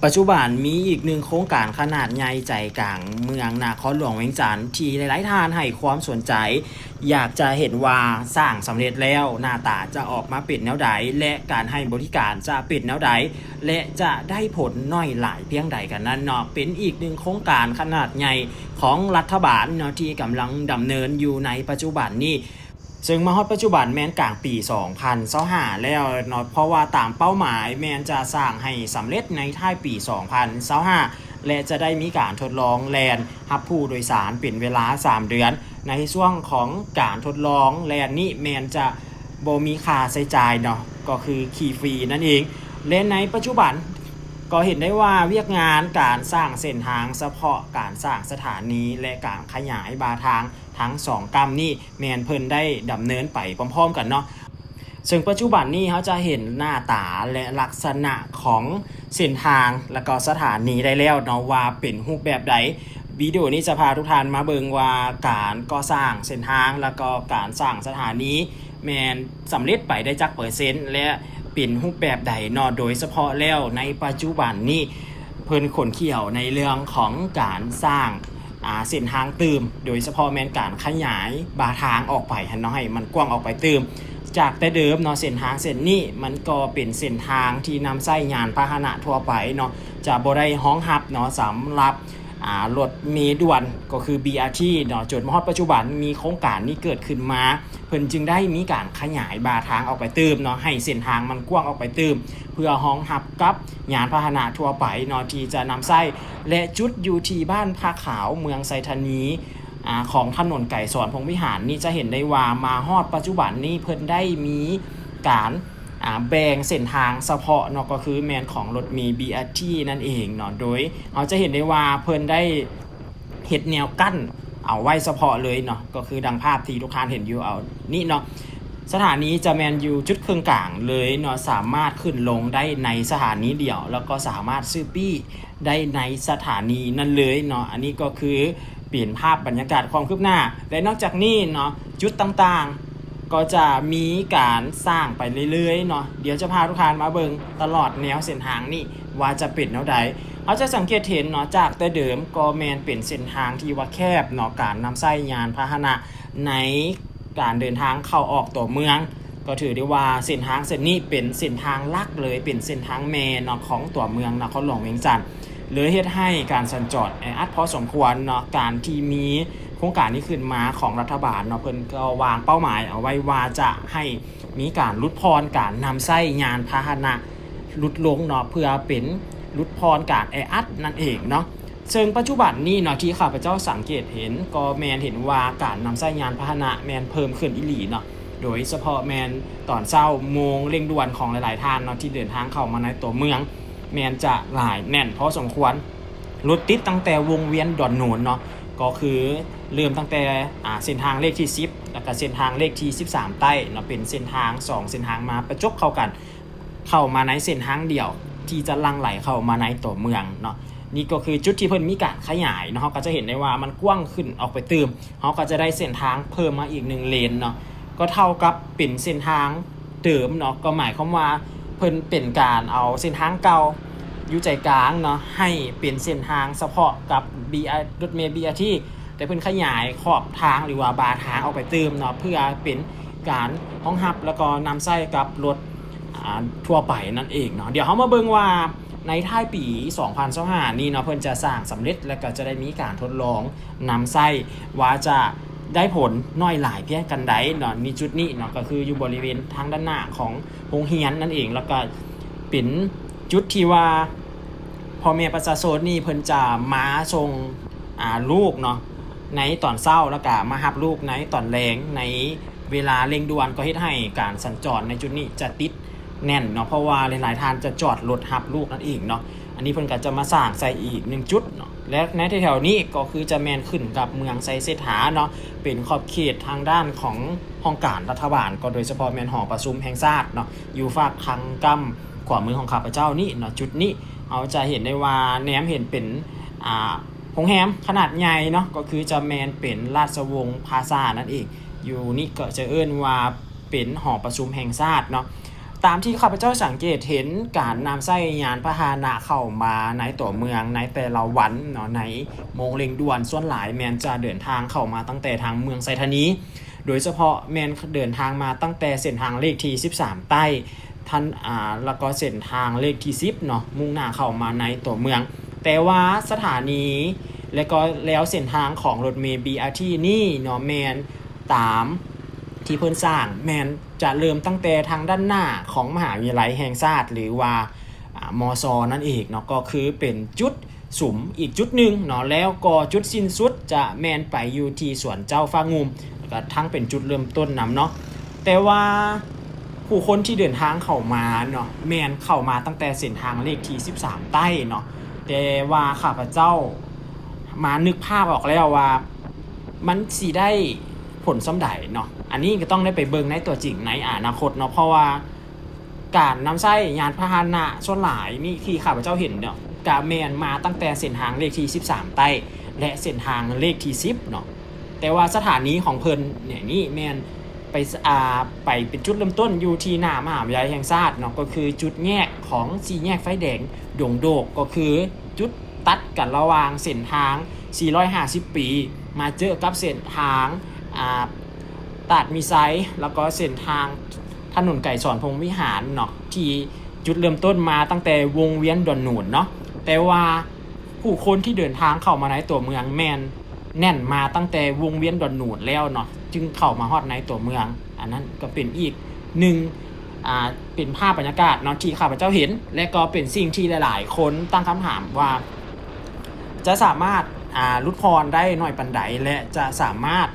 ປັດຈຸບັນມີອີກໜຶ່ງໂຄງການຂະໜາດໃຫຍ່ໃຈກາງເມືອງນະຄອນຫຼວງວຽງຈັນ ທີ່ຫຼາຍໆທ່ານໃຫ້ຄວາມສົນໃຈ ຢາກຈະເຫັນວ່າສ້າງສຳເລັດແລ້ວໜ້າຕາຈະອອກມາເປັນແນວໃດ ແລະ ການໃຫ້ບໍລິການຈະເປັນແນວໃດ ແລະ ຈະໄດ້ຜົນໜ້ອຍຫຼາຍພຽງໃດກັນນັ້ນເນາະ. ເປັນອີກໜຶ່ງໂຄງການຂະໜາດໃຫຍ່ຂອງລັດຖະບານເນາະ ທີ່ກຳລັງດຳເນີນຢູ່ໃນປັດຈຸບັນນີ້ ເຊິ່ງມາຮອດປັດຈຸບັນແມ່ນກາງປີສອງພັນຊາວຫ້າແລ້ວເນາະ ເພາະວ່າຕາມເປົ້າໝາຍແມ່ນຈະສ້າງໃຫ້ສຳເລັດໃນທ້າຍປີສອງພັນຊາວຫ້າ ແລະ ຈະໄດ້ມີການທົດລອງແລ່ນຮັບຜູ້ໂດຍສານເປັນເວລາສາມເດືອນ. ໃນຊ່ວງຂອງການທົດລອງແລ່ນນີ້ແມ່ນຈະບໍ່ມີຄ່າໃຊ້ຈ່າຍເນາະ ກໍຄືຂີ່ຟຣີນັ້ນເອງ ແລະ ໃນປັດຈຸບັນກໍເຫັນໄດ້ວ່າວຽກງານການສ້າງເສັ້ນທາງສະເພາະ ການສ້າງສະຖານີ ແລະ ການຂະຫຍາຍບາທາງທັງສອງກ້ຳນີ້ ແມ່ນເພິ່ນໄດ້ດຳເນີນໄປພ້ອມໆກັນເນາະ. ເຊິ່ງປັດຈຸບັນນີ້ເຮົາຈະເຫັນໜ້າຕາ ແລະ ລັກສະນະຂອງເສັ້ນທາງ ແລະ ກໍສະຖານີໄດ້ແລ້ວເນາະ ວ່າເປັນຮູບແບບໃດ. ວິດີໂອນີ້ຈະພາທຸກທ່ານມາເບິ່ງວ່າການກໍ່ສ້າງເສັ້ນທາງ ແລະ ກໍການສ້າງສະຖານີ ແມ່ນສຳເລັດໄປໄດ້ຈັກເປີເຊັນ ແລະ ເປັນຮູບແບບໃດເນາະ. ໂດຍສະເພາະແລ້ວໃນປັດຈຸບັນນີ້ ເພິ່ນຂົນຂຽວໃນເລື່ອງຂອງການສ້າງ ອ່າ ເສັ້ນທາງຕື່ມ ໂດຍສະເພາະແມ່ນການຂະຫຍາຍບາທາງອອກໄປຫັ້ນເນາະ ໃຫ້ມັນກວ້າງອອກໄປຕື່ມ. ຈາກແຕ່ເດີມເນາະ ເສັ້ນທາງເສັ້ນນີ້ມັນກໍເປັນເສັ້ນທາງທີ່ນຳໃຊ້ຍານພາຫະນະທົ່ວໄປເນາະ ຈະບໍ່ໄດ້ຮອງຮັບເນາະ ສຳລັບ ອ່າ ລົດເມດ່ວນ ກໍຄື ບີອາທີ ເນາະ. ຈົນມາຮອດປັດຈຸບັນມີໂຄງການນີ້ເກີດຂຶ້ນມາ ເພິ່ນຈຶ່ງໄດ້ມີການຂະຫຍາຍບາທາງອອກໄປຕື່ມເນາະ ໃຫ້ເສັ້ນທາງມັນກວ້າງອອກໄປຕື່ມ ເພື່ອຮອງຮັບກັບຍານພາຫະນະທົ່ວໄປເນາະ ທີ່ຈະນຳໃຊ້ ແລະ ຈຸດຢູ່ທີ່ບ້ານຜາຂາວ ເມືອງໄຊທານີ ອາ ຂອງຖະໜົນໄກສອນ ພົມວິຫານນີ້ ຈະເຫັນໄດ້ວ່າມາຮອດປັດຈຸບັນນີ້ເພິ່ນໄດ້ມີການ ອາ ແບ່ງເສັ້ນທາງສະເພາະເນາະ ກໍຄືແມ່ນຂອງລົດເມ ບີອາທີ ນັ້ນເອງເນາະ. ໂດຍເຮົາຈະເຫັນໄດ້ວ່າເພິ່ນໄດ້ເຮັດແນວກັ້ນເອົາໄວ້ສະເພາະເລີຍເນາະ ກໍຄືດັ່ງພາບທີ່ທຸກທ່ານເຫັນຢູ່ເອົານີ້ເນາະ. ສະຖານີຈະແມ່ນຢູ່ຈຸດເຄິ່ງກາງເລີຍເນາະ ສາມາດຂຶ້ນລົງໄດ້ໃນສະຖານີດຽວ ແລ້ວກໍສາມາດຊື້ປີ້ໄດ້ໃນສະຖານີນັ້ນເລີຍເນາະ. ອັນນີ້ກໍຄືເປັນພາບບັນຍາກາດຄວາມຄືບໜ້າ ແລະ ນອກຈາກນີ້ເນາະ ຈຸດຕ່າງໆ ກໍຈະມີການສ້າງໄປເລື້ອຍໆເນາະ. ດຽວຈະພາທຸກທ່ານມາເບິ່ງຕະຫຼອດແນວເສັ້ນທາງນີ້ວ່າຈະເປັນແນວໃດ. ເຮົາຈະສັງເກດເຫັນເນາະ ຈາກແຕ່ເດີມກໍແມ່ນເປັນເສັ້ນທາງທີ່ວ່າແຄບເນາະ ການນຳໃຊ້ຍານພາຫະນະໃນການເດີນທາງເຂົ້າອອກຕົວເມືອງ ກໍຖືໄດ້ວ່າເສັ້ນທາງເສັ້ນນີ້ເປັນເສັ້ນທາງຫຼັກເລີຍ ເປັນເສັ້ນທາງແມ່ເນາະ ຂອງຕົວເມືອງນະຄອນຫຼວງວຽງຈັນ ເລີຍເຮັດໃຫ້ການສັນຈອນແອອັດພໍສົມຄວນເນາະ. ການທີ່ມີໂຄງການນີ້ຂຶ້ນມາຂອງລັດຖະບານເນາະ ເພິ່ນກໍວາງເປົ້າໝາຍເອົາໄວ້ວ່າຈະໃຫ້ມີການຫຼຸດຜ່ອນການນຳໃຊ້ຍານພາຫະນະຫຼຸດລົງເນາະ ເພື່ອເປັນຫຼຸດຜ່ອນການແອອັດນັ້ນເອງເນາະ. ເຊິ່ງປັດຈຸບັນນີ້ເນາະ ທີ່ຂ້າພະເຈົ້າສັງເກດເຫັນ ກໍແມ່ນເຫັນວ່າການນຳໃຊ້ຍານພາຫະນະແມ່ນເພີ່ມຂຶ້ນອີ່ຫຼີເນາະ ໂດຍສະເພາະແມ່ນຕອນເຊົ້າໂມງເລັ່ງດ່ວນຂອງຫຼາຍໆທ່ານເນາະ ທີ່ເດີນທາງເຂົ້າມາໃນຕົວເມືອງ ແມ່ນຈະຫຼາຍແໜ້ນພໍສົມຄວນ. ລົດຕິດຕັ້ງແຕ່ວົງວຽນດອນໂນນເນາະ ກໍຄືເລີ່ມຕັ້ງແຕ່ ອາ ເສັ້ນທາງເລກທີສິບ ແລ້ວກະເສັ້ນທາງເລກທີສິບສາມໃຕ້ເນາະ ເປັນເສັ້ນທາງສອງເສັ້ນທາງມາປະຈົບເຂົ້າກັນ ເຂົ້າມາໃນເສັ້ນທາງດຽວທີ່ຈະຫຼັ່ງໄຫຼເຂົ້າມາໃນຕົວເມືອງເນາະ. ນີ້ກໍຄືຈຸດທີ່ເພິ່ນມີການຂະຫຍາຍເນາະ ເຮົາກໍຈະເຫັນໄດ້ວ່າມັນກວ້າງຂຶ້ນອອກໄປຕື່ມ ເຮົາກໍຈະໄດ້ເສັ້ນທາງເພີ່ມມາອີກໜຶ່ງເລນເນາະ ກໍເທົ່າກັບເປັນເສັ້ນທາງເດີມເນາະ ກໍໝາຍຄວາມວ່າເພິ່ນເປັນການເອົາເສັ້ນທາງເກົ່າຢູ່ໃຈກາງເນາະ ໃຫ້ເປັນເສັ້ນທາງສະເພາະກັບ ບີອາ ລົດເມ ບີອາທີ ແຕ່ເພິ່ນຂະຫຍາຍຂອບທາງ ຫຼືວ່າບາທາງອອກໄປຕື່ມເນາະ ເພື່ອເປັນການຮອງຮັບ ແລ້ວກໍນຳໃຊ້ກັບລົດ ອ່າ ທົ່ວໄປນັ້ນເອງເນາະ. ດຽວເຮົາມາເບິ່ງວ່າໃນທ້າຍປີສອງພັນຊາວຫ້ານີ້ເນາະ ເພິ່ນຈະສ້າງສຳເລັດ ແລ້ວກໍຈະໄດ້ມີການທົດລອງນຳໃຊ້ວ່າຈະໄດ້ຜົນໜ້ອຍຫຼາຍພຽງການໃດເນາະ. ນີ້ ຈຸດນີ້ເນາະ ກໍຄືຢູ່ບໍລິເວນທາງດ້ານໜ້າຂອງໂຮງຮຽນນັ້ນເອງ ແລ້ວກໍເປັນຈຸດທີ່ວ່າພໍ່ແມ່ປະຊາຊົນນີ້ເພິ່ນຈະມາສົ່ງ ອ່າ ລູກເນາະ ໃນຕອນເຊົ້າ ແລ້ວກະມາຮັບລູກໃນຕອນແລງ ໃນເວລາເລັ່ງດ່ວນ ກໍເຮັດໃຫ້ການສັນຈອນໃນຈຸດນີ້ຈະຕິດແໜ້ນເນາະ ເພາະວ່າຫຼາຍໆທ່ານຈະຈອດລົດຮັບລູກນັ້ນເອງເນາະ. ອັນນີ້ເພິ່ນກໍຈະມາສ້າງໃສ່ອີກໜຶ່ງຈຸດເນາະ ແລະ ໃນແຖວໆນີ້ກໍຄືຈະແມ່ນຂຶ້ນກັບເມືອງໄຊເສດຖາເນາະ ເປັນຂອບເຂດທາງດ້ານຂອງຫ້ອງການລັດຖະບານ ກໍໂດຍສະເພາະແມ່ນຫໍປະຊຸມແຫ່ງຊາດເນາະ ຢູ່ຟາກທາງກ້ຳຂວາມືຂອງຂ້າພະເຈົ້ານີ້ເນາະ. ຈຸດນີ້ເຮົາຈະເຫັນໄດ້ວ່າແນມເຫັນເປັນ ອ່າ ໂຮງແຮມຂະໜາດໃຫຍ່ເນາະ ກໍຄືຈະແມ່ນເປັນລາຊະວົງພາຊານັ້ນເອງ. ຢູ່ນີ້ກໍຈະເອີ້ນວ່າເປັນຫໍປະຊຸມແຫ່ງຊາດເນາະ. ຕາມທີ່ຂ້າພະເຈົ້າສັງເກດເຫັນ ການນຳໃຊ້ຍານພາຫະນະເຂົ້າມາໃນຕົວເມືອງໃນແຕ່ລະວັນເນາະ ໃນໂມງເລັ່ງດ່ວນ ສ່ວນຫຼາຍແມ່ນຈະເດີນທາງເຂົ້າມາຕັ້ງແຕ່ທາງເມືອງໄຊທານີ ໂດຍສະເພາະແມ່ນເດີນທາງມາຕັ້ງແຕ່ເສັ້ນທາງເລກທີສິບສາມໃຕ້ ທັນ ອາ ແລ້ວກໍເສັ້ນທາງເລກທີສິບເນາະ ມຸ່ງໜ້າເຂົ້າມາໃນຕົວເມືອງ. ແຕ່ວ່າສະຖານີ ແລະກໍແລວເສັ້ນທາງຂອງລົດເມບີອາທີນີ້ເນາະ ແມ່ນຕາມທີ່ເພິ່ນສ້າງ ແມ່ນຈະເລີ່ມຕັ້ງແຕ່ທາງດ້ານໜ້າຂອງມະຫາວິທະຍາໄລແຫ່ງຊາດ ຫຼືວ່າ ອາ ມຊ ນັ້ນເອງເນາະ ກໍຄືເປັນຈຸດສຸມອີກຈຸດໜຶ່ງເນາະ ແລ້ວກໍຈຸດສິ້ນສຸດຈະແມ່ນໄປຢູ່ທີ່ສວນເຈົ້າຟ້າງຸ່ມ ແລ້ວກໍທັງເປັນຈຸດເລີ່ມຕົ້ນນຳເນາະ. ແຕ່ວ່າຜູ້ຄົນທີ່ເດີນທາງເຂົ້າມາເນາະ ແມ່ນເຂົ້າມາຕັ້ງແຕ່ເສັ້ນທາງເລກທີສິບສາມໃຕ້ເນາະ ແຕ່ວ່າຂ້າພະເຈົ້າມານຶກພາບອອກແລ້ວວ່າ ມັນຊິໄດ້ຜົນສ່ຳໃດເນາະ ອັນນີ້ກໍຕ້ອງໄດ້ໄປເບິ່ງໃນຕົວຈິງໃນອະນາຄົດເນາະ ເພາະວ່າ ການນຳໃຊ້ຍານພາຫະນະສ່ວນຫຼາຍນີ້ທີ່ຂ້າພະເຈົ້າເຫັນເນາະ ກະແມ່ນມາຕັ້ງແຕ່ເສັ້ນທາງເລກທີສິບສາມໃຕ້ ແລະ ເສັ້ນທາງເລກທີສິບເນາະ ແຕ່ວ່າສະຖານີຂອງເພິ່ນນີ້ ນີ້ແມ່ນໄປ ອາ ໄປເປັນຈຸດເລີ່ມຕົ້ນຢູ່ທີ່ໜ້າມະຫາວິທະຍາໄລແຫ່ງຊາດເນາະ ກໍຄືຈຸດແຍກຂອງສີ່ແຍກໄຟແດງດົງໂດກ ກໍຄືຈຸດຕັດກັນລະຫວ່າງເສັ້ນທາງສີ່ຮ້ອຍຫ້າສິບປີ ມາເຈີກັບເສັ້ນທາງ ອາ ຕາດມີໄຊ ແລ້ວກໍເສັ້ນທາງ ຖະໜົນໄກສອນພົມວິຫານເນາະ ທີ່ຈຸດເລີ່ມຕົ້ນມາຕັ້ງແຕ່ວົງວຽນດອນໜູນເນາະ ແຕ່ວ່າຜູ້ຄົນທີ່ເດີນທາງເຂົ້າມາໃນຕົວເມືອງແມ່ນແໜ້ນມາຕັ້ງແຕ່ວົງວຽນດອນໜູນແລ້ວເນາະ ຈຶ່ງເຂົ້າມາຮອດໃນຕົວເມືອງ. ອັນນັ້ນກໍເປັນອີກໜຶ່ງ ອາ ເປັນພາບບັນຍາກາດເນາະທີ່ຂ້າພະເຈົ້າເຫັນ ແລະກໍເປັນສິ່ງທີ່ຫຼາຍໆຄົນຕັ້ງຄຳຖາມວ່າ ຈະສາມາດ ອາ ຫຼຸດຜ່ອນໄດ້ໜ້ອຍປານໃດ ແລະ ຈະສາມາດ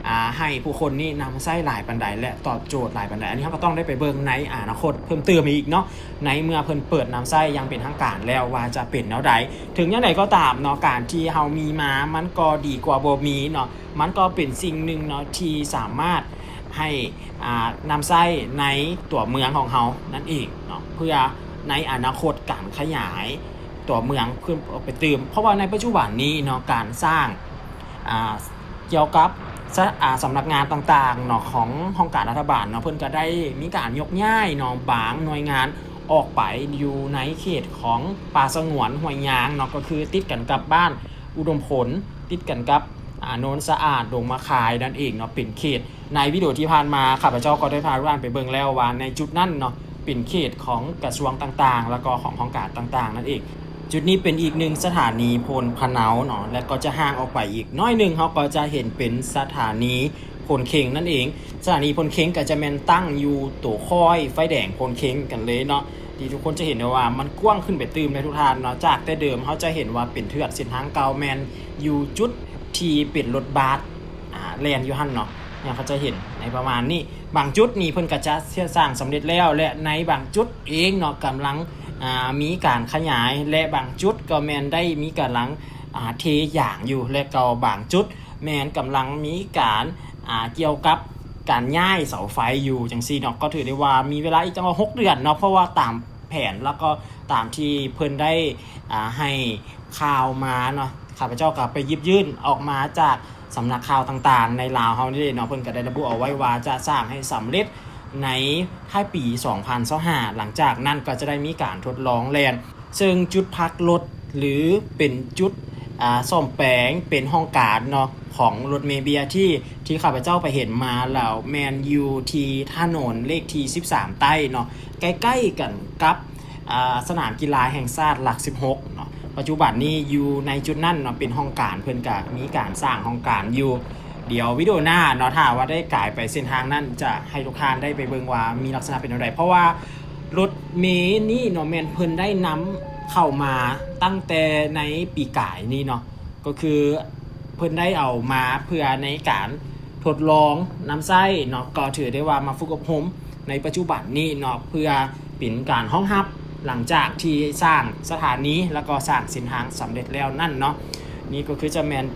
ອາ ໃຫ້ຜູ້ຄົນນີ້ນຳມາໃຊ້ຫຼາຍປານໃດ ແລະ ຕອບໂຈດຫຼາຍປານໃດ ອັນນີ້ເຮົາກໍຕ້ອງໄດ້ໄປເບິ່ງໃນອະນາຄົດເພີ່ມເຕີມອີກເນາະ ໃນເມື່ອເພິ່ນເປີດນຳໃຊ້ຢ່າງເປັນທາງການແລ້ວວ່າຈະເປັນແນວໃດ. ເຖິງຢ່າງໃດກໍຕາມເນາະ ການທີ່ເຮົາມີມາ ມັນກໍດີກວ່າບໍ່ມີເນາະ ມັນກໍເປັນສິ່ງໜຶ່ງເນາະທີ່ສາມາດໃຫ້ ອາ ນຳໃຊ້ໃນຕົວເມືອງຂອງເຮົານັ້ນເອງເນາະ ເພື່ອໃນອະນາຄົດການຂະຫຍາຍຕົວເມືອງເພີ່ມອອກໄປຕື່ມ ເພາະວ່າໃນປັດຈຸບັນນີ້ເນາະ ການສ້າງ ອາ ກ່ຽວກັບ ສະ ອາ ສຳນັກງານຕ່າງໆເນາະ ຂອງຫ້ອງການລັດຖະບານເນາະ ເພິ່ນກໍໄດ້ມີການຍົກຍ້າຍເນາະ ບາງໜ່ວຍງານອອກໄປຢູ່ໃນເຂດຂອງປ່າສະຫງວນຫ້ວຍຍາງເນາະ ກໍຄືຕິດກັນກັບບ້ານອຸດົມຜົນ ຕິດກັນກັບ ອາ ໂນນສະອາດ ດົງມະຄາຍນັ້ນເອງເນາະ ເປັນເຂດ ໃນວິດີໂອທີ່ຜ່ານມາ ຂ້າພະເຈົ້າກໍໄດ້ພາທຸກທ່ານໄປເບິ່ງແລ້ວວ່າ ໃນຈຸດນັ້ນເນາະ ເປັນເຂດຂອງກະຊວງຕ່າງໆ ແລ້ວກໍຂອງຫ້ອງການຕ່າງໆນັ້ນເອງ. ຈຸດນີ້ເປັນອີກໜຶ່ງສະຖານີໂພນພະເນົາເນາະ ແລະກໍຈະຫ່າງອອກໄປອີກໜ້ອຍໜຶ່ງ ເຮົາກໍຈະເຫັນເປັນສະຖານີໂພນເຄັງນັ້ນເອງ. ສະຖານີໂພນເຄັງກໍຈະແມ່ນຕັ້ງຢູ່ໂຕຄ້ອຍໄຟແດງໂພນເຄັງກັນເລີຍເນາະ ທີ່ທຸກຄົນຈະເຫັນໄດ້ວ່າມັນກວ້າງຂຶ້ນໄປຕື່ມເລີຍທຸກທ່ານເນາະ. ຈາກແຕ່ເດີມເຮົາຈະເຫັນວ່າເປັນເທືອກເສັ້ນທາງເກົ່າ ແມ່ນຢູ່ຈຸດທີ່ເປັນລົດບັສ ອາ ແລ່ນຢູ່ຫັ້ນເນາະ ເຮົາຈະເຫັນໃນປະມານນີ້. ບາງຈຸດນີ້ເພິ່ນກໍຈະສ້າງສຳເລັດແລ້ວ ແລະ ໃນບາງຈຸດເອງເນາະ ກຳລັງ ອາ ມີການຂະຫຍາຍ ແລະ ບາງຈຸດກໍແມ່ນໄດ້ມີກຳລັງ ອາ ເທຢາງຢູ່ ແລະ ກໍບາງຈຸດແມ່ນກຳລັງມີການ ອາ ກ່ຽວກັບການຍ້າຍເສົາໄຟຢູ່ຈັ່ງຊີ້ເນາະ. ກໍຖືໄດ້ວ່າມີເວລາອີກຈັກວ່າຫົກເດືອນເນາະ ເພາະວ່າຕາມແຜນ ແລ້ວກໍຕາມທີ່ເພິ່ນໄດ້ ອາ ໃຫ້ຂ່າວມາເນາະ ຂ້າພະເຈົ້າກໍໄປຫຍິບຍື່ນອອກມາຈາກ ສຳນັກຂ່າວຕ່າງໆໃນລາວເຮົານີ້ເນາະ ເພິ່ນກໍໄດ້ລະບຸເອົາໄວ້ວ່າຈະສ້າງໃຫ້ສຳເລັດໃນທ້າຍປີສອງພັນຊາວຫ້າ ຫຼັງຈາກນັ້ນກໍຈະໄດ້ມີການທົດລອງແລ່ນ ເຊິ່ງຈຸດພັກລົດ ຫຼື ເປັນຈຸດ ອາ ສ້ອມແປງ ເປັນຫ້ອງການເນາະ ຂອງລົດເມບີອາທີ ທີ່ຂ້າພະເຈົ້າໄປເຫັນມາແລ້ວ ແມ່ນຢູ່ທີ່ຖະໜົນເລກທີສິບສາມໃຕ້ເນາະ ໃກ້ໆກັນກັບ ອາ ສະໜາມກິລາແຫ່ງຊາດຫຼັກສິບຫົກເນາະ. ປັດຈຸບັນນີ້ຢູ່ໃນຈຸດນັ້ນເນາະ ເປັນຫ້ອງການ ເພິ່ນກະມີການສ້າງຫ້ອງການຢູ່. ດຽວວິດີໂອໜ້າເນາະ ຖ້າວ່າໄດ້ກາຍໄປເສັ້ນທາງນັ້ນ ຈະໃຫ້ທຸກທ່ານໄດ້ໄປເບິ່ງວ່າມີລັກສະນະເປັນແນວໃດ ເພາະວ່າລົດເມນີ້ເນາະ ແມ່ນເພິ່ນໄດ້ນຳເຂົ້າມາຕັ້ງແຕ່ໃນປີກາຍນີ້ເນາະ ກໍຄືເພິ່ນໄດ້ເອົາມາເພື່ອໃນການ ທົດລອງນຳໃຊ້ເນາະ ກໍຖືໄດ້ວ່າມາຝຶກອົບຮົມໃນປັດຈຸບັນນີ້ເນາະ ເພື່ອເປັນການຮອງຮັບ ຫຼັງຈາກທີ່ສ້າງສະຖານີ ແລ້ວກໍສ້າງເສັ້ນທາງສຳເລັດແລ້ວນັ້ນເນາະ. ນີ້ກໍຄືຈະແມ່ນ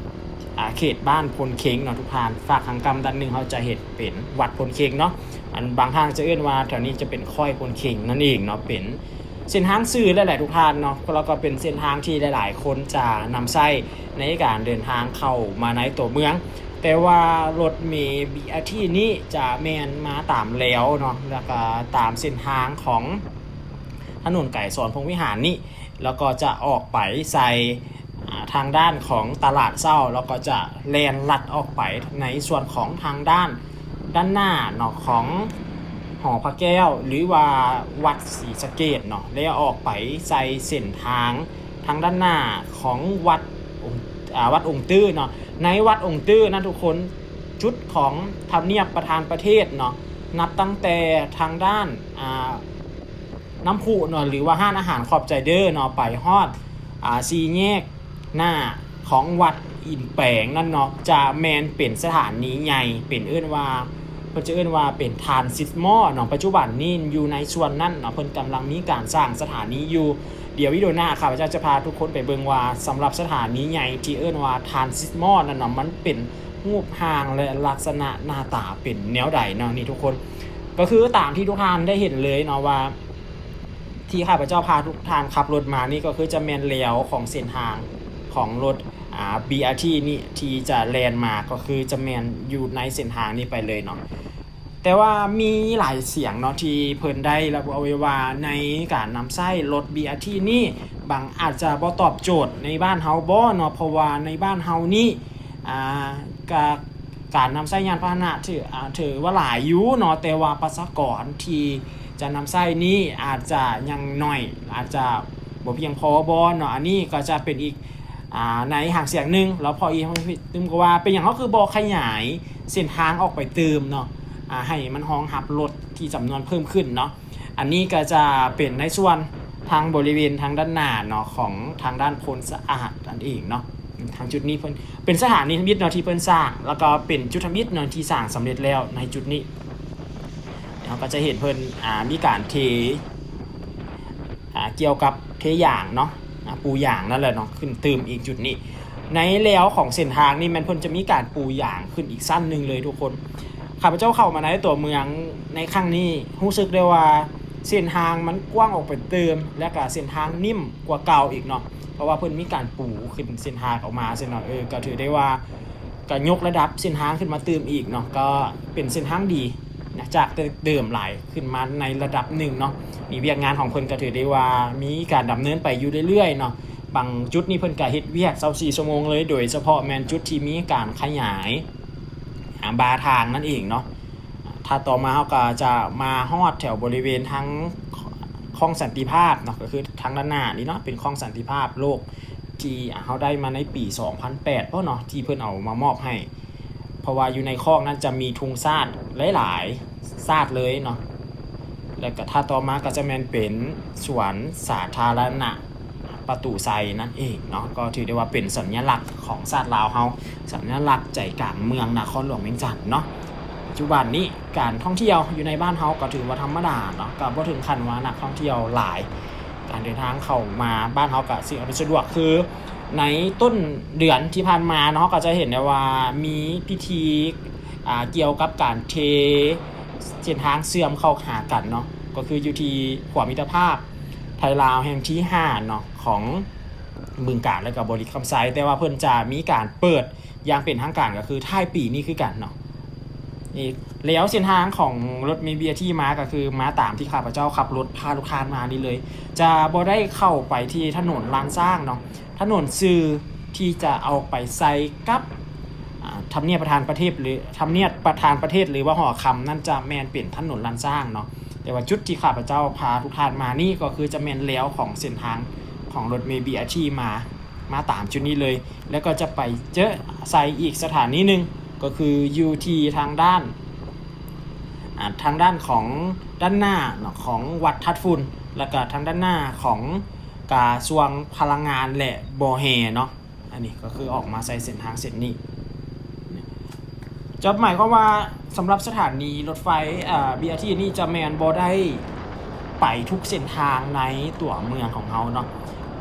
ອາ ເຂດບ້ານໂພນເຄັງເນາະທຸກທ່ານ. ຟາກທາງກ້ຳດ້ານໜຶ່ງເຮົາຈະເຫັນເປັນວັດໂພນເຄັງເນາະ ອັນບາງທ່ານຈະເອີ້ນວ່າແຖວນີ້ຈະເປັນຄ້ອຍໂພນເຄັງນັ້ນເອງເນາະ ເປັນ ເສັ້ນທາງຊື່ແລ້ວແຫຼະທຸກທ່ານເນາະ ແລ້ວກໍເປັນເສັ້ນທາງທີ່ຫຼາຍໆຄົນຈະນຳໃຊ້ໃນການເດີນທາງເຂົ້າມາໃນຕົວເມືອງ. ແຕ່ວ່າລົດເມ ບີອາທີ ນີ້ຈະແມ່ນມາຕາມແລວເນາະ ແລ້ວກໍຕາມເສັ້ນທາງຂອງຖະໜົນໄກສອນພົມວິຫານນີ້ ແລ້ວກໍຈະອອກໄປໃສ່ ອ່າ ທາງດ້ານຂອງຕະຫຼາດເຊົ້າ ແລ້ວກໍຈະແລ່ນລັດອອກໄປໃນສ່ວນຂອງທາງດ້ານ ດ້ານໜ້າເນາະ ຂອງຫໍພະແກ້ວ ຫຼືວ່າວັດສີສະເກດເນາະ ແລ້ວອອກໄປໃສ່ເສັ້ນທາງທາງດ້ານໜ້າຂອງວັດອົງ ອ່າ ວັດອົງຕື້ເນາະ. ໃນວັດອົງຕື້ນັ້ນທຸກຄົນ ຈຸດຂອງທຳນຽບປະທານປະເທດເນາະ ນັບຕັ້ງແຕ່ທາງດ້ານ ອ່າ ນ້ຳພຸເນາະ ຫຼືວ່າຮ້ານອາຫານຂອບໃຈເດີເນາະ ໄປຮອດ ອ່າ ສີ່ແຍກໜ້າຂອງວັດອິນແປງນັ້ນເນາະ ຈະແມ່ນເປັນສະຖານີໃຫຍ່ ເປັນເອີ້ນວ່າ ເພິ່ນຈະເອີ້ນວ່າເປັນ transistor ເນາະ. ປັດຈຸບັນນີ້ຢູ່ໃນສ່ວນນັ້ນເນາະ ເພິ່ນກຳລັງມີການສ້າງສະຖານີຢູ່. ດຽວວິດີໂອໜ້າ ຂ້າພະເຈົ້າຈະພາທຸກຄົນໄປເບິ່ງວ່າ ສຳລັບສະຖານີໃຫຍ່ທີ່ເອີ້ນວ່າ transistor ນັ້ນເນາະ ມັນເປັນຮູບຮ່າງ ແລະ ລັກສະນະໜ້າຕາເປັນແນວໃດເນາະ. ນີ້ທຸກຄົນ ກໍຄືຕາມທີ່ທຸກທ່ານໄດ້ເຫັນເລີຍເນາະວ່າ ທີ່ຂ້າພະເຈົ້າພາທຸກທ່ານຂັບລົດມານີ້ ກໍຄືຈະແມ່ນແລວຂອງເສັ້ນທາງຂອງລົດ ອ່າ ບີອາທີ ນີ້ ທີ່ຈະແລ່ນມາ ກໍຄືຈະແມ່ນຢູ່ໃນເສັ້ນທາງນີ້ໄປເລີຍເນາະ. ແຕ່ວ່າມີຫຼາຍສຽງເນາະ ທີ່ເພິ່ນໄດ້ລະບຸເອົາໄວ້ວ່າ ໃນການນຳໃຊ້ລົດ ບີອາທີ ນີ້ ບາງອາດຈະບໍ່ຕອບໂຈດໃນບ້ານເຮົາບໍ່ເນາະ ເພາະວ່າໃນບ້ານເຮົານີ້ ອ່າ ກະ ການນຳໃຊ້ຍານພາຫະນະຖື ອ່າ ຖືວ່າຫຼາຍຢູ່ເນາະ ແຕ່ວ່າປະຊາກອນທີ່ຈະນຳໃຊ້ນີ້ອາດຈະຍັງໜ້ອຍ ອາດຈະບໍ່ພຽງພໍບໍ່ເນາະ. ອັນນີ້ກໍຈະເປັນອີກ ອ່າ ໃນຫາງສຽງໜຶ່ງ ແລ້ວພໍອີກຕື່ມກໍວ່າ ເປັນຫຍັງເຮົາຄືບໍ່ຂະຫຍາຍເສັ້ນທາງອອກໄປຕື່ມເນາະ ອ່າ ໃຫ້ມັນຮອງຮັບລົດທີ່ຈຳນວນເພີ່ມຂຶ້ນເນາະ. ອັນນີ້ກໍຈະເປັນໃນສ່ວນທາງບໍລິເວນທາງດ້ານໜ້າເນາະ ຂອງທາງດ້ານໂພນສະອາດນັ້ນເອງເນາະ. ທາງຈຸດນີ້ເພິ່ນເປັນສະຖານີທຳອິດເນາະ ທີ່ເພິ່ນສ້າງ ແລ້ວກໍເປັນຈຸດທຳອິດເນາະ ທີ່ສ້າງສຳເລັດແລ້ວໃນຈຸດນີ້. ເຮົາກໍຈະເຫັນເພິ່ນ ອ່າ ມີການເທ ອ່າ ກ່ຽວກັບເທຢາງເນາະ ອ່າ ປູຢາງນັ້ນແຫຼະເນາະ ຂຶ້ນຕື່ມອີກຈຸດນີ້. ໃນແລວຂອງເສັ້ນທາງນີ້ແມ່ນເພິ່ນຈະມີການປູຢາງຂຶ້ນອີກຊັ້ນໜຶ່ງເລີຍທຸກຄົນ. ຂ້າພະເຈົ້າເຂົ້າມາໃນຕົວເມືອງໃນຄັ້ງນີ້ ຮູ້ສຶກໄດ້ວ່າເສັ້ນທາງມັນກວ້າງອອກໄປຕື່ມ ແລະກະເສັ້ນທາງໜິ້ມກວ່າເກົ່າອີກເນາະ ເພາະວ່າເພິ່ນມີການປູຂຶ້ນເສັ້ນທາງອອກມາຊີ້ເນາະ. ເອີ ກໍຖືໄດ້ວ່າ ກໍຍົກລະດັບເສັ້ນທາງຂຶ້ນມາຕື່ມອີກເນາະ ກໍເປັນເສັ້ນທາງດີນະ ຈາກແຕ່ເດີມຫຼາຍ ຂຶ້ນມາໃນລະດັບໜຶ່ງເນາະ. ນີ້ວຽກງານຂອງເພິ່ນກໍຖືໄດ້ວ່າມີການດຳເນີນໄປຢູ່ເລື້ອຍໆເນາະ. ບາງຈຸດນີ້ເພິ່ນກໍເຮັດວຽກຊາວສີ່ຊົ່ວໂມງເລີຍ ໂດຍສະເພາະແມ່ນຈຸດທີ່ມີການຂະຫຍາຍ ອ່າ ບາທາງນັ້ນເອງເນາະ. ຖ້າຕໍ່ມາເຮົາກໍຈະມາຮອດແຖວບໍລິເວນທາງ ຄອງສັນຕິພາບເນາະ ກໍຄືທາງດ້ານໜ້ານີ້ເນາະ ເປັນຄອງສັນຕິພາບໂລກ ທີ່ເຮົາໄດ້ມາໃນປີສອງພັນແປດພຸ້ນເນາະ ທີ່ເພິ່ນເອົາມາມອບໃຫ້ ເພາະວ່າຢູ່ໃນຄອກນັ້ນຈະມີທຸງຊາດຫຼາຍໆຊາດເລີຍເນາະ. ແລ້ວກໍຖ້າຕໍ່ມາກໍຈະແມ່ນເປັນສວນສາທາລະນະປະຕູໄຊນັ້ນເອງເນາະ ກໍຖືໄດ້ວ່າເປັນສັນຍະລັກຂອງຊາດລາວເຮົາ ສັນຍະລັກໃຈກາງເມືອງນະຄອນຫຼວງວຽງຈັນເນາະ. ປັດຈຸບັນນີ້ການທ່ອງທ່ຽວຢູ່ໃນບ້ານເຮົາກໍຖືວ່າທຳມະດາເນາະ ກໍບໍ່ເຖິງຂັ້ນວ່ານັກທ່ອງທ່ຽວຫຼາຍ. ການເດີນທາງເຂົ້າມາບ້ານເຮົາກໍສິ່ງອຳນວຍສະດວກ ຄືໃນຕົ້ນເດືອນທີ່ຜ່ານມາເນາະ ເຮົາກໍຈະເຫັນໄດ້ວ່າມີພິທີ ອ່າ ກ່ຽວກັບການເທເສັ້ນທາງເຊື່ອມເຂົ້າຫາກັນເນາະ ກໍຄືຢູ່ທີ່ຂົວມິດຕະພາບໄທລາວແຫ່ງທີຫ້າເນາະ ຂອງບຶງການ ແລ້ວກໍບໍລິຄຳໄຊ. ແຕ່ວ່າເພິ່ນຈະມີການເປີດ ຢ່າງເປັນທາງການກໍຄືທ້າຍປີນີ້ຄືກັນເນາະ. ນີ້ ແລ້ວເສັ້ນທາງຂອງລົດເມ ບີອາທີ ມາກໍຄືມາຕາມທີ່ຂ້າພະເຈົ້າຂັບລົດພາລູກຄ້າມານີ້ເລີຍ ຈະບໍ່ໄດ້ເຂົ້າໄປທີ່ຖະໜົນລ້ານຊ້າງເນາະ. ຖະໜົນຊື່ທີ່ຈະອອກໄປໃສ່ກັບ ອ່າ ທຳນຽບປະທານປະເທດ ຫຼື ທຳນຽບປະທານປະເທດ ຫຼືວ່າຫໍຄຳນັ້ນ ຈະແມ່ນເປັນຖະໜົນລ້ານຊ້າງເນາະ. ແຕ່ວ່າຈຸດທີ່ຂ້າພະເຈົ້າພາທຸກທ່ານມານີ້ ກໍຄືຈະແມ່ນແລວຂອງເສັ້ນທາງຂອງລົດເມ ບີອາທີ ມາ ມາຕາມຈຸດນີ້ເລີຍ ແລ້ວກໍຈະໄປເຈີໃສ່ອີກສະຖານີໜຶ່ງ ກໍຄືຢູ່ທີ່ທາງດ້ານ ອ່າ ທາງດ້ານຂອງດ້ານໜ້າເນາະ ຂອງວັດທາດຝຸ່ນ ແລ້ວກໍທາງດ້ານໜ້າຂອງກະຊວງພະລັງງານ ແລະ ບໍ່ແຮ່ເນາະ. ອັນນີ້ກໍຄືອອກມາໃສ່ເສັ້ນທາງເສັ້ນນີ້. ຈະໝາຍຄວາມວ່າສຳລັບສະຖານີລົດໄຟ ເອີ ບີອາທີ ນີ້ຈະແມ່ນບໍ່ໄດ້ໄປທຸກເສັ້ນທາງໃນຕົວເມືອງຂອງເຮົາເນາະ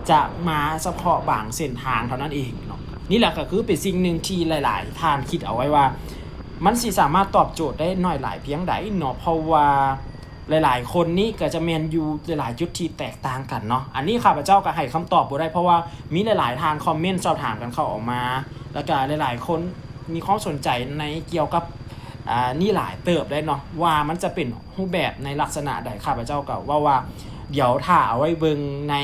ຈະມາສະເພາະບາງເສັ້ນທາງເທົ່ານັ້ນເອງເນາະ. ນີ້ແຫຼະກໍຄືເປັນສິ່ງໜຶ່ງທີ່ຫຼາຍໆທ່ານຄິດເອົາໄວ້ວ່າ ມັນຊິສາມາດຕອບໂຈດໄດ້ໜ້ອຍຫຼາຍພຽງໃດເນາະ ເພາະວ່າ ຫຼາຍໆຄົນນີ້ກໍຈະແມ່ນຢູ່ຫຼາຍໆຈຸດທີ່ແຕກຕ່າງກັນເນາະ. ອັນນີ້ຂ້າພະເຈົ້າກໍໃຫ້ຄຳຕອບບໍ່ໄດ້ ເພາະວ່າມີຫຼາຍໆທ່ານຄອມເມັນສອບຖາມກັນເຂົ້າອອກມາ ແລ້ວກໍຫຼາຍໆຄົນ ມີຄວາມສົນໃຈໃນກ່ຽວກັບ ອ່າ ນີ້ຫຼາຍເຕີບເລີຍເນາະ ວ່າມັນຈະເປັນຮູບແບບໃນລັກສະນະໃດ. ຂ້າພະເຈົ້າກໍເວົ້າວ່າ ດຽວຖ້າເອົາໄວ້ເບິ່ງໃນ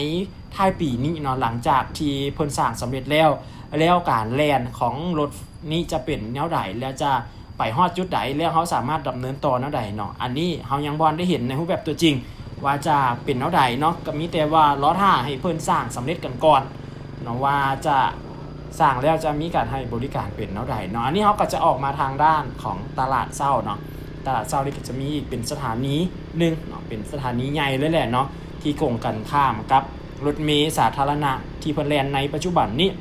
ທ້າຍປີນີ້ເນາະ ຫຼັງຈາກທີ່ເພິ່ນສ້າງສຳເລັດແລ້ວ ແລ້ວການແລ່ນຂອງລົດນີ້ຈະເປັນແນວໃດ ແລ້ວຈະໄປຮອດຈຸດໃດ ແລ້ວເຮົາສາມາດດຳເນີນຕໍ່ແນວໃດເນາະ. ອັນນີ້ເຮົາຍັງບໍ່ທັນໄດ້ເຫັນໃນຮູບແບບຕົວຈິງວ່າຈະເປັນແນວໃດເນາະ ກໍມີແຕ່ວ່າລໍຖ້າໃຫ້ເພິ່ນສ້າງສຳເລັດກັນກ່ອນເນາະ ວ່າຈະສ້າງແລ້ວຈະມີການໃຫ້ບໍລິການເປັນແນວໃດເນາະ. ອັນນີ້ເຮົາກໍຈະອອກມາທາງດ້ານຂອງຕະຫຼາດເຊົ້າເນາະ ຕະຫຼາດເຊົ້ານີ້ກໍຈະມີອີກເປັນສະຖານີໜຶ່ງເນາະ ເປັນສະຖານີໃຫຍ່ເລີຍແຫຼະເນາະ ທີ່ກົງກັນຂ້າມກັບລົດເມສາທາລະນະທີ່ເພິ່ນແລ່ນໃນປັດຈຸບັນນີ້.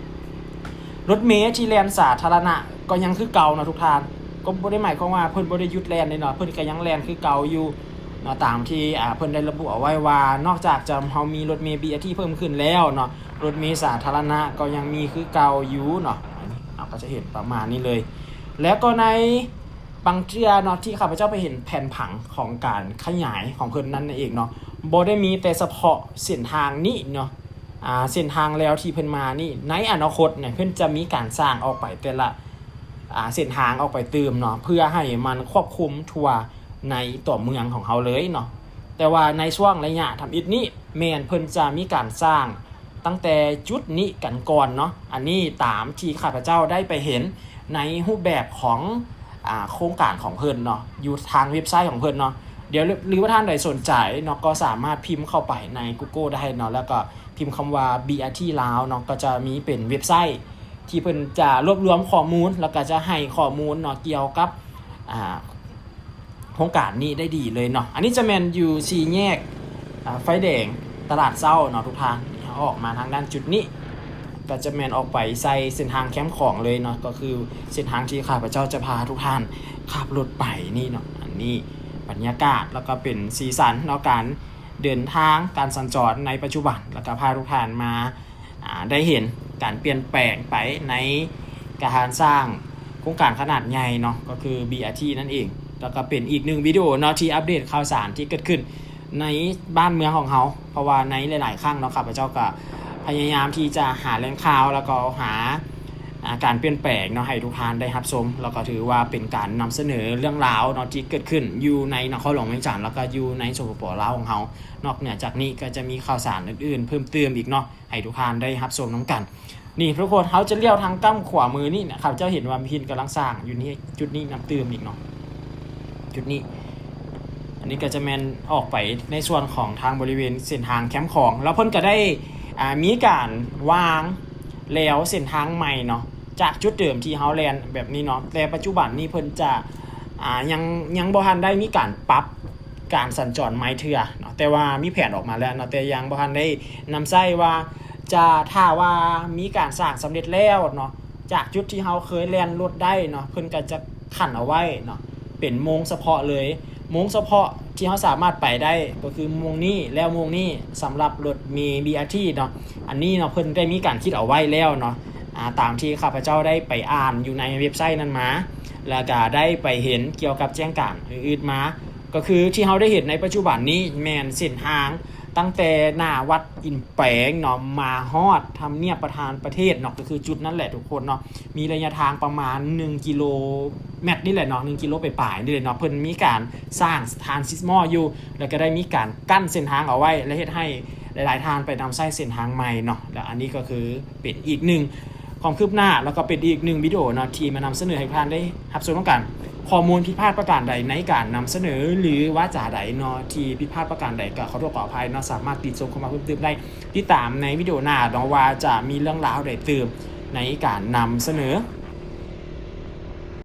ລົດເມທີ່ແລ່ນສາທາລະນະກໍຍັງຄືເກົ່າເນາະທຸກທ່ານ ກໍບໍ່ໄດ້ໝາຍຄວາມວ່າເພິ່ນບໍ່ໄດ້ຢຸດແລ່ນເດ້ເນາະ ເພິ່ນກໍຍັງແລ່ນຄືເກົ່າຢູ່ເນາະ ຕາມທີ່ ອ່າ ເພິ່ນໄດ້ລະບຸເອົາໄວ້ວ່າ ນອກຈາກຈະ ເຮົາມີລົດເມ ບີ ອາ ທີ ເພີ່ມຂຶ້ນແລ້ວເນາະ ລົດເມສາທາລະນະກໍຍັງມີຄືເກົ່າຢູ່ເນາະ. ອັນນີ້ເຮົາກໍຈະເຫັນປະມານນີ້ເລີຍ ແລ້ວກໍໃນບາງເທື່ອເນາະ ທີ່ຂ້າພະເຈົ້າໄປເຫັນແຜນຜັງຂອງການຂະຫຍາຍຂອງເພິ່ນນັ້ນເອງເນາະ ບໍ່ໄດ້ມີແຕ່ສະເພາະເສັ້ນທາງນີ້ເນາະ ອ່າ ເສັ້ນທາງແລ້ວທີ່ເພິ່ນມານີ້ ໃນອະນາຄົດເນຍ ເພິ່ນຈະມີການສ້າງອອກໄປແຕ່ລະ ອ່າ ເສັ້ນທາງອອກໄປຕື່ມເນາະ ເພື່ອໃຫ້ມັນຄວບຄຸມທົ່ວໃນຕົວເມືອງຂອງເຮົາເລີຍເນາະ. ແຕ່ວ່າໃນຊ່ວງໄລຍະທຳອິດນີ້ ແມ່ນເພິ່ນຈະມີການສ້າງຕັ້ງແຕ່ຈຸດນີ້ກັນກ່ອນເນາະ. ອັນນີ້ຕາມທີ່ຂ້າພະເຈົ້າໄດ້ໄປເຫັນໃນຮູບແບບຂອງ ອ່າ ໂຄງການຂອງເພິ່ນເນາະ ຢູ່ທາງເວັບໄຊຂອງເພິ່ນເນາະ. ດຽວ ຫຼືວ່າທ່ານໃດສົນໃຈເນາະ ກໍສາມາດພິມເຂົ້າໄປໃນ Google ໄດ້ເນາະ ແລ້ວກໍພິມຄຳວ່າ ບີ ອາ ທີ ລາວເນາະ ກໍຈະມີເປັນເວັບໄຊທີ່ເພິ່ນຈະລວບລວມຂໍ້ມູນ ແລ້ວກໍຈະໃຫ້ຂໍ້ມູນເນາະ ກ່ຽວກັບ ອ່າ ໂຄງການນີ້ໄດ້ດີເລີຍເນາະ. ອັນນີ້ຈະແມ່ນຢູ່ສີ່ແຍກ ອ່າ ໄຟແດງຕະຫຼາດເຊົ້າເນາະທຸກທ່ານ. ເຮົາອອກມາທາງດ້ານຈຸດນີ້ ກໍຈະແມ່ນອອກໄປໃສ່ເສັ້ນທາງແຄມຂອງເລີຍເນາະ ກໍຄືເສັ້ນທາງທີ່ຂ້າພະເຈົ້າຈະພາທຸກທ່ານຂັບລົດໄປນີ້ເນາະ. ອັນນີ້ບັນຍາກາດ ແລ້ວກໍເປັນສີສັນເນາະ ການເດີນທາງ ການສັນຈອນໃນປັດຈຸບັນ ແລ້ວກໍພາທຸກທ່ານມາ ອ່າ ໄດ້ເຫັນການປ່ຽນແປງໄປໃນການສ້າງໂຄງການຂະໜາດໃຫຍ່ເນາະ ກໍຄື ບີ ອາ ທີ ນັ້ນເອງ. ແລ້ວກໍເປັນອີກໜຶ່ງວິດີໂອເນາະ ທີ່ອັບເດດຂ່າວສານທີ່ເກີດຂຶ້ນໃນບ້ານເມືອງຂອງເຮົາ ເພາະວ່າໃນຫຼາຍໆຄັ້ງເນາະ ຂ້າພະເຈົ້າກໍພະຍາຍາມທີ່ຈະຫາແຫຼ່ງຂ່າວ ແລ້ວກໍຫາ ອ່າ ການປ່ຽນແປງເນາະ ໃຫ້ທຸກທ່ານໄດ້ຮັບຊົມ ແລ້ວກໍຖືວ່າເປັນການນຳສະເໜີເລື່ອງລາວເນາະ ທີ່ເກີດຂຶ້ນຢູ່ໃນນະຄອນຫຼວງວຽງຈັນ ແລ້ວກໍຢູ່ໃນ ສປປ ລາວ ຂອງເຮົາ. ນອກເໜືອຈາກນີ້ກໍຈະມີຂ່າວສານອື່ນໆເພີ່ມເຕີມອີກເນາະ ໃຫ້ທຸກທ່ານໄດ້ຮັບຊົມນຳກັນ. ນີ້ທຸກຄົນ ເຮົາຈະລ້ຽວທາງກ້ຳຂວາມືນີ້ນະ ຂ້າພະເຈົ້າເຫັນວ່າມີຫີນກຳລັງສ້າງຢູ່ນີ້ ຈຸດນີ້ນຳຕື່ມອີກເນາະ ຈຸດນີ້. ອັນນີ້ກໍຈະແມ່ນອອກໄປໃນສ່ວນຂອງທາງບໍລິເວນເສັ້ນທາງແຄມຂອງ ແລ້ວເພິ່ນກໍໄດ້ ອ່າ ມີການວາງແລວເສັ້ນທາງໃໝ່ເນາະ ຈາກຈຸດເດີມທີ່ເຮົາແລ່ນແບບນີ້ເນາະ. ແຕ່ປັດຈຸບັນນີ້ເພິ່ນຈະ ອ່າ ຍັງ ຍັງບໍ່ທັນໄດ້ມີການປັບ ການສັນຈອນໃໝ່ເທື່ອເນາະ ແຕ່ວ່າມີແຜນອອກມາແລ້ວເນາະ ແຕ່ຍັງບໍ່ທັນໄດ້ນຳໃຊ້ວ່າຈະ ຖ້າວ່າມີການສ້າງສຳເລັດແລ້ວເນາະ ຈາກຈຸດທີ່ເຮົາເຄີຍແລ່ນລົດໄດ້ເນາະ ເພິ່ນກໍຈະຂັນເອົາໄວ້ເນາະ ເປັນໂມງສະເພາະເລີຍ ໂມງສະເພາະທີ່ເຮົາສາມາດໄປໄດ້ກໍຄືໂມງນີ້ແລ້ວໂມງນີ້ ສຳລັບລົດເມ ບີ ອາ ທີ ເນາະ. ອັນນີ້ເນາະ ເພິ່ນໄດ້ມີການຄິດເອົາໄວ້ແລ້ວເນາະ ອາ ຕາມທີ່ຂ້າພະເຈົ້າໄດ້ໄປອ່ານຢູ່ໃນເວັບໄຊນັ້ນມາ ແລ້ວກະໄດ້ໄປເຫັນກ່ຽວກັບແຈ້ງການອື່ນໆມາ ກໍຄືທີ່ເຮົາໄດ້ເຫັນໃນປັດຈຸບັນນີ້ແມ່ນເສັ້ນທາງຕັ້ງແຕ່ໜ້າວັດອິນແປງເນາະ ມາຮອດທຳນຽບປະທານປະເທດເນາະ ກໍຄືຈຸດນັ້ນແຫຼະທຸກຄົນເນາະ ມີໄລຍະທາງປະມານໜຶ່ງກິໂລແມັດນີ້ແຫຼະເນາະ ໜຶ່ງກິໂລປາຍໆນີ້ແຫຼະເນາະ. ເພິ່ນມີການສ້າງທຣານຊິດມໍຢູ່ ແລ້ວກໍໄດ້ມີການກັ້ນເສັ້ນທາງເອົາໄວ້ ແລະ ເຮັດໃຫ້ຫຼາຍໆທ່ານໄປນຳໃຊ້ເສັ້ນທາງໃໝ່ເນາະ. ແລ້ວອັນນີ້ກໍຄືເປັນອີກໜຶ່ງຄວາມຄືບໜ້າ ແລ້ວກໍເປັນອີກໜຶ່ງວິດີໂອເນາະ ທີ່ມານຳສະເໜີໃຫ້ທ່ານໄດ້ຮັບຊົມນຳກັນ. ຂໍ້ມູນຜິດພາດປະການໃດໃນການນຳສະເໜີ ຫຼື ວາຈາໃດເນາະ ທີ່ຜິດພາດປະການໃດ ກໍຂໍໂທດຂໍອະໄພເນາະ ສາມາດຕິຊົມເຂົ້າມາເພີ່ມຕື່ມໄດ້. ຕິດຕາມໃນວິດີໂອໜ້າເນາະ ວ່າຈະມີເລື່ອງລາວໃດຕື່ມໃນການນຳສະເໜີ.